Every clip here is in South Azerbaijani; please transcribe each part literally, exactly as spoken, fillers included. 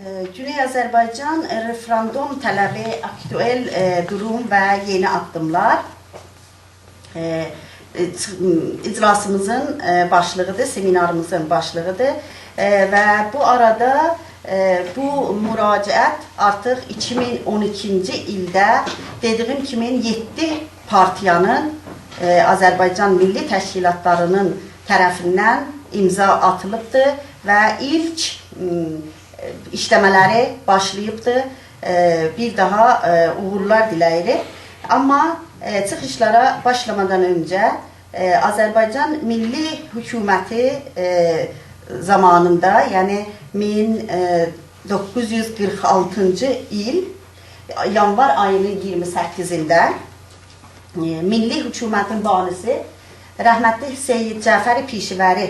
ائ، گونئی آذربایجان، ائ، رفراندوم طلبی، آکتوئل، ائ، دوروم و یئنی آددیملار. ائ، ائ، چیخ-، م، اجلاسیمیزین، ائ، باشلیغیدیر، سمیناریمیزین باشلیغیدیر. ائ، و بو آرادا، ائ، بو مراجعت آرتیق ایکی مین اون ایکینجی ایلده، دئدیگیم کیمی، یئددی پارتیانین، ائ، آذربایجان میللی تشکیلاتلاری‌نین طرفیندن امضا آتیلیبدیر و ایلک، م، ایشله‌مه‌لری باشلاییبدیر. ائ، بیر داها، ائ، اوغورلار دیله‌ییریک. آمما، ائ، چیخیشلارا باشلامادان اؤنجه، ائ، آذربایجان میللی حکومتی، ائ، زامانیندا، یعنی مین، ائ، دوققوز یوز قیرخ آلتینجی ایل یانوار آیی‌نین اییرمی سککیزینده، ائ، میللی حکومتین بانیسی رحمتلی سید جعفر پیشه‌وری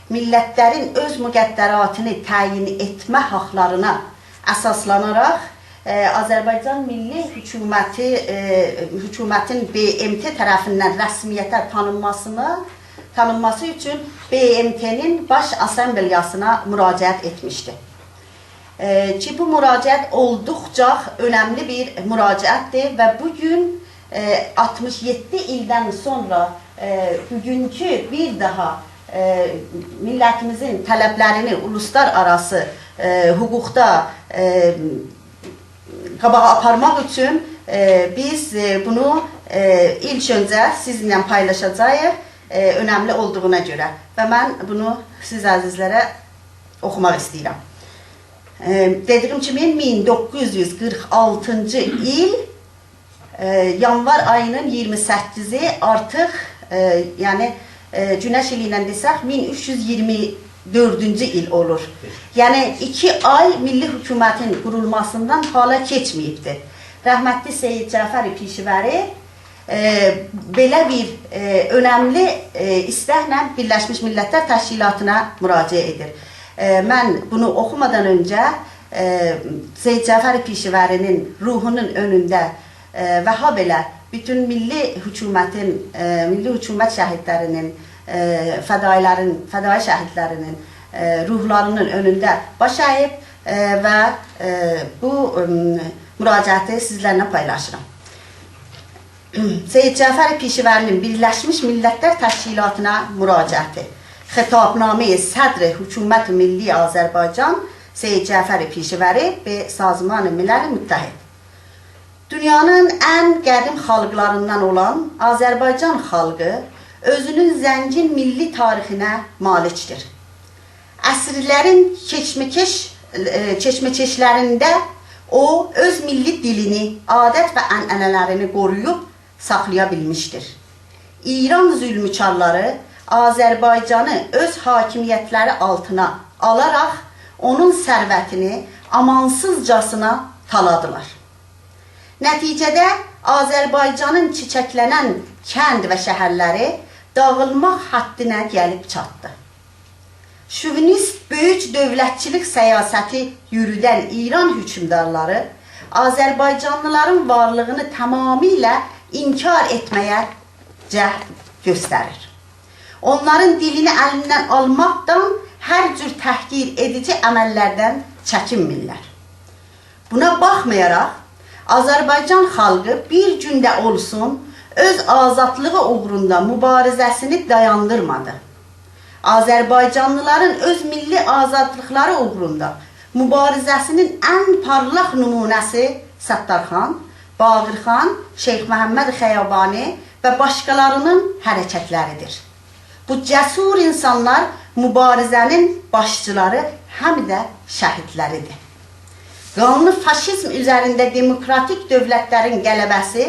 میللتلرین اؤز مقدراتینی تعیین ائتمه حاقلارینا اساسلاناراق، ائ، آذربایجان میللی حکومتی، ائ، حکومتین ب م ت طرفیندن رسمیته تانینماسینا، تانینماسی اوچون ب م ت-نین باش آسامبلئیاسینا مراجعت ائتمیشدی. ائ، کی، بو مراجعت اولدوقجا اؤنملی بیر مراجعتدیر و بو گون، ائ، آلتمیش یئددی ایلدن سونرا، ائ، بوگونکو بیر داها، ائ، میللتیمیزین طلبلرینی اولوسلارآراسی، ائ، حقوقدا، ائ، قاباغا آپارماق اوچون، ائ، بیز، ائ، بونو، ائ، ایلک اؤنجه سیزینله پایلاشاجاغیق، ائ، اؤنملی اولدوغونا گؤره. و من بونو سیز عزیزلره اوخوماق ایسته‌ییرم. ائ، دئدیگیم کیمی، مین دوققوز یوز قیرخ آلتینجی ایل، ائ، یانوار آیی‌نین اییرمی سککیزی آرتیق، ائ، یعنی، ائ، گونش ایلی ایله دئسک، مین اوچ یوز اییرمی دؤردونجو ایل اولور. یعنی، ایکی آی میللی حکومتین قورولماسیندان حالا کئچمه‌ییبدیر. رحمتلی سید جعفر پیشه‌وری، ائ، بئله بیر، ائ، اؤنملی، ائ، ایستکله بیرلشمیش میللتلر تشکیلاتینا مراجعت ائدیر. ائ، من بونو اوخومادان اؤنجه، ائ، سید جعفر پیشه‌وری‌نین روحونون اؤنونده، ائ، و هابئله بوتون میللی حکومتین، ائ، میللی حکومت شهیدلری‌نین، ائ، فدایی‌لرین، فدایی شهیدلری‌نین، ائ، روحلاری‌نین اؤنونده باش اییب، ائ، و، ائ، بو، ائم، مراجعتی سیزلرله پایلاشیرام. سید جعفر پیشه‌وری‌نین بیرلشمیش میللتلر تشکیلاتینا مراجعتی. خطابنامهٔ صدر حکومت ملی آذربایجان، سید جعفر پیشه‌وری به سازمان ملل متحد. دونیانین ان قدیم خالقلاریندان اولان آذربایجان خالقی اؤزونون زنگین میللی تاریخینه مالیکدیر. عصرلرین کئچمه‌کئش، ائ، کئچمه‌کئشلرینده او، اؤز میللی دیلینی، عادت و عنعنه‌لرینی قورویوب ساخلایا بیلمیشدیر. ایران ظلمکارلاری آذربایجانی اؤز حاکمیتلری آلتینا آلاراق اونون ثروتینی آمانسیزجاسینا تالادیلار. نتیجه‌ده آذربایجانین چیچکلنن کند و شهرلری داغیلماق حدّینه گلیب چاتدی. شووینیست بؤیوک دؤولتچیلیک سیاستی یورودن ایران حکمدارلاری آذربایجانلیلارین وارلیغینی تمامیله انکار ائتمه‌یه جهد گؤستریر. اونلارین دیلینی الیندن آلماقدان، هر جور تحقیر ائدیجی عمللردن چکینمیرلر. بونا باخمایاراق، آذربایجان خالقی بیر گون ده اولسون اؤز آزادلیغی اوغروندا موباریزه‌سینی دایاندیرمادی. آذربایجانلیلارین اؤز میللی آزادلیقلاری اوغروندا موباریزه‌سینین ان پارلاق نمونه‌سی ستارخان، باقرخان، شیخ محمد خیابانی و باشقالاری‌نین حرکتلریدیر. بو جسور اینسانلار موباریزه‌نین باشچیلاری، هم ده شهیدلریدیر. قانلی فاشیزم اوزرینده دموکراتیک دؤولتلرین غلبه‌سی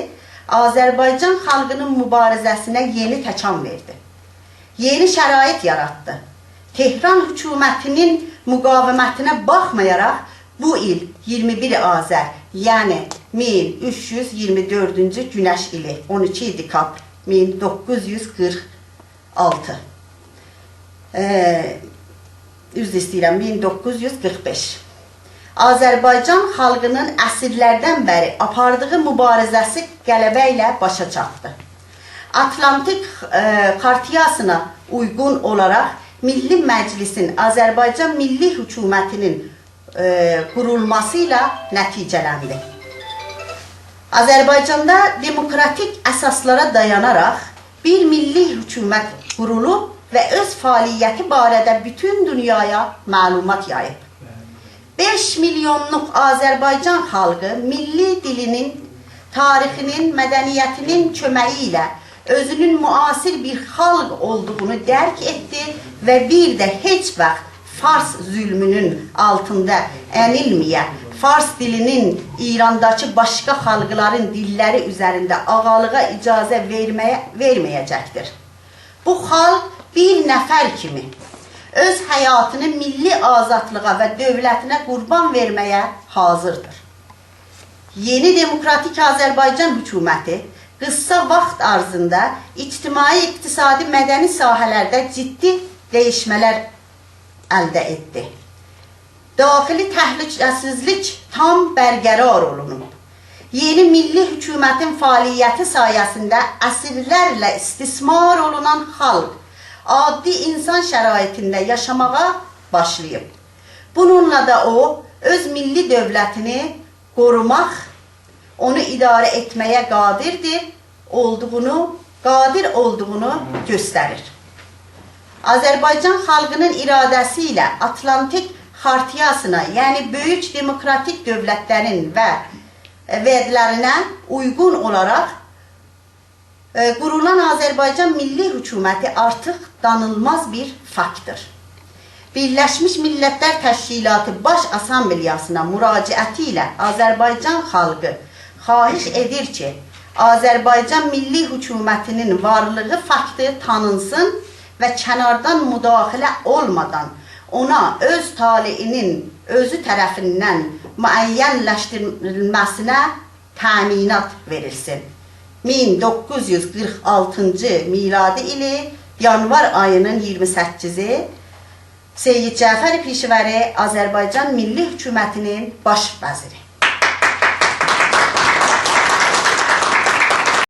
آذربایجان خالقی‌نین موباریزه‌سینه یئنی تکان وئردی. یئنی شرایط یاراتدی. تهران حکومتی‌نین مقاومتینه باخمایاراق، بو ایل اییرمی بیر آذر، یعنی مین اوچ یوز اییرمی دؤردونجو گونش ایلی، اون ایکی دکابر مین دوققوز یوز قیرخ آلتی. ائ، عذر ایسته‌ییرم، مین دوققوز یوز قیرخ بئش. آذربایجان خالقی‌نین عصرلردن بری آپاردیغی موباریزه‌سی غلبه ایله باشا چاتدی. آتلانتیک، ائ، خارتیاسینا اویغون اولاراق میللی مجلسین آذربایجان میللی حکومتی‌نین ائ، قورولماسی ایله نتیجه‌لندی. آذربایجاندا دموکراتیک اساسلارا دایاناراق بیر میللی حکومت قورولوب و اؤز فعالیتی باره‌ده بوتون دونیایا معلومات یاییب. بئش میلیونلوق آذربایجان خالقی میللی دیلینین، تاریخینین، مدنیتینین کؤمگی ایله اؤزونون معاصر بیر خالق اولدوغونو درک ائتدی و بیر ده هئچ واخت فارس ظلمونون آلتیندا انیلمه‌یه، فارس دیلینین ایرانداکی باشقا خالقلارین دیللری اوزرینده آغالیغا اجازه وئرمه‌یه، وئرمه‌یه‌جکدیر. بو خالق بیر نفر کیمی اؤز حیاتینی میللی آزادلیغا و دؤولتینه قوربان وئرمه‌یه حاضردیر. یئنی دموکراتیک آذربایجان حکومتی قیسا واخت عرضیندا اجتماعی، اقتصادی، مدنی ساحه‌لرده جدی دییشمه‌لر الده ائتدی. داخلی تهلکه‌سیزلیک تام برقرار اولونوب. یئنی میللی حکومتین فعالیتی سایه‌سینده عصرلرله استثمار اولونان خالق عادی اینسان شرایطینده یاشاماغا باشلاییب. بونونلا دا او، اؤز میللی دؤولتینی قوروماق، اونو اداره ائتمه‌یه قادردیر، اولدوغونو، قادر اولدوغونو گؤستریر. آذربایجان خالقینین اراده‌سی ایله آتلانتیک خارتیاسینا، یعنی بؤیوک دموکراتیک دؤولتلرین و وعده‌لرینه اویغون اولاراق، ائ، قورولان آذربایجان میللی حکومتی آرتیق دانیلماز بیر فاکتدیر. بیرلشمیش میللتلر تشکیلاتی باش آسامبلئیاسینا مراجعتی ایله آذربایجان خالقی خواهش ائدیر کی، آذربایجان میللی حکومتینین وارلیغی فاکتی تانینسین و کناردان مداخله اولمادان اونا اؤز طالعینین اؤزو طرفیندن معین‌لشدیریلمه‌سینه تأمینات وئریلسین. مین دوققوز یوز قیرخ آلتینجی میلادی ایلی یانوار آیینین اییرمی سککیزی، سید جعفر پیشه‌وری، آذربایجان میللی حکومتینین باش وزیری.